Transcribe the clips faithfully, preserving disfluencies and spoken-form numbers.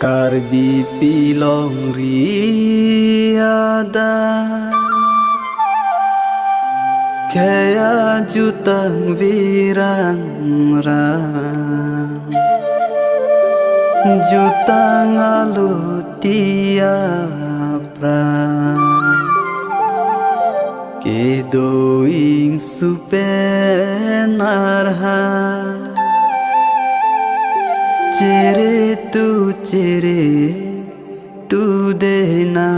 Karbi Pilongri adak khei ajutang virangrang, jutang alotia aphrang, kedo ingsu pen arha, chere tu chere tu dena,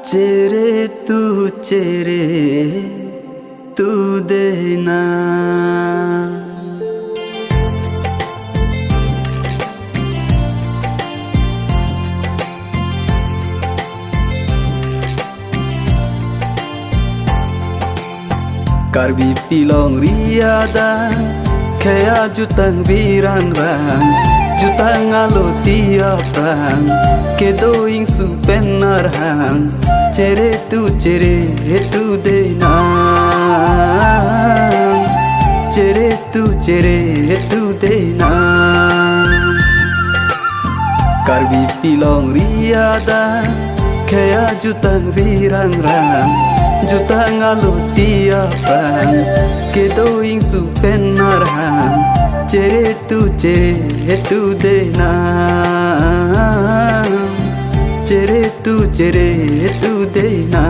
chere tu chere tu dena. Karbi Pilongri adak khei ajutang virangrang, jutang alotia aphrang, kedo ingsu pen arhang, chere tu chere tu dena, chere tu chere tu dena. Karbi Pilongri adak khei ajutang virangrang, jutang alotia aphrang, kedo ingsu pen arhang, chere tu chere tu dena, chere tu chere tu dena.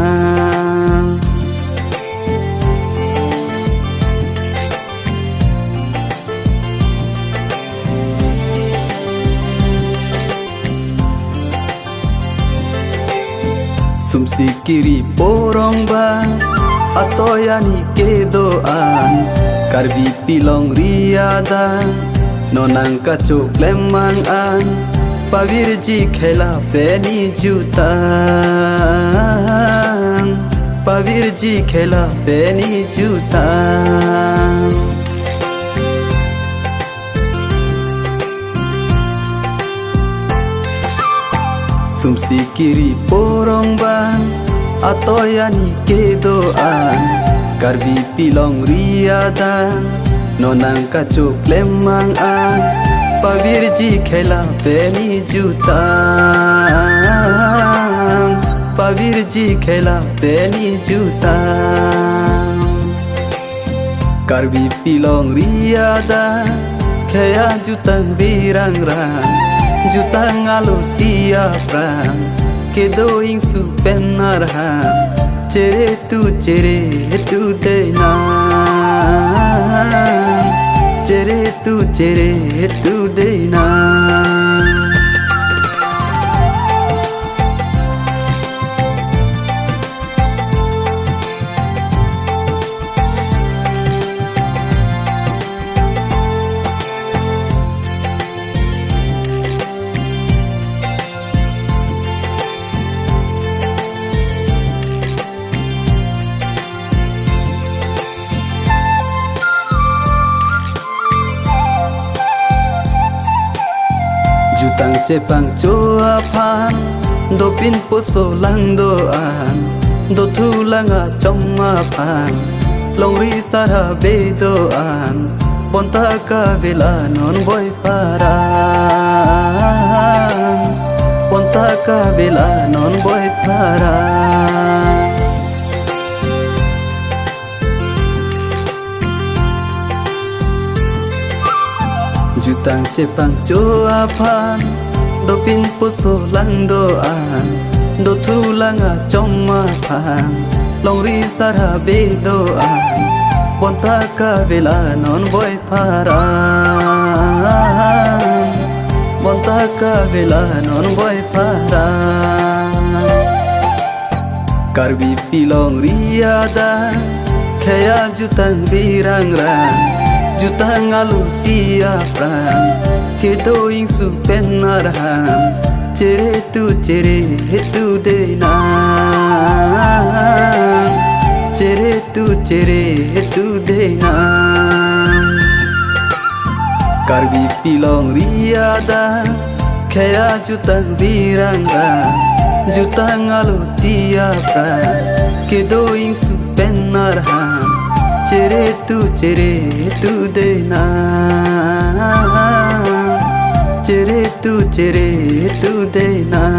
Sumsi kiri porong bang, atoi ani kedo-an, Karbi Pilongri adak, non nangkachoklem mang an, pavirji khei lapen ni jutang, pavirji khei lapen ni jutang. Sumsi kiri porong bang, atoi ani kedo-an, Karbi Pilongri adak, non nangkachoklem mang an, pavirji khei lapen ni jutang, pavirji khei lapen ni jutang. Karbi Pilongri adak khei ajutang virangrang, jutang alotia aphrang, kedo ingsu pen arhang, chere tu chere tu dena, chere tu chere tu dena. Jutang chepangcho aphan, dopin poso lang do-an, dothu lang achom aphan, longri sar habe do-an, bonta kavela non boi paran, bonta kavela non boi paran. Jutang chepangcho aphan, dopin poso lang do-an, dothu lang achom aphan, longri sar habe do-an, bonta kavela non boi paran, bonta kavela non boi paran. Karbi Pilongri adak khei ajutang virangrang, jutang alotia aphrang, kedo ingsu pen arhang, chere tu chere tu dena, chere tu chere tu dena. Karbi Pilongri adak khei ajutang virangrang, jutang alotia aphrang, kedo ingsu pen arhang, chere tu chere tu dena, Tu chere tu dei na,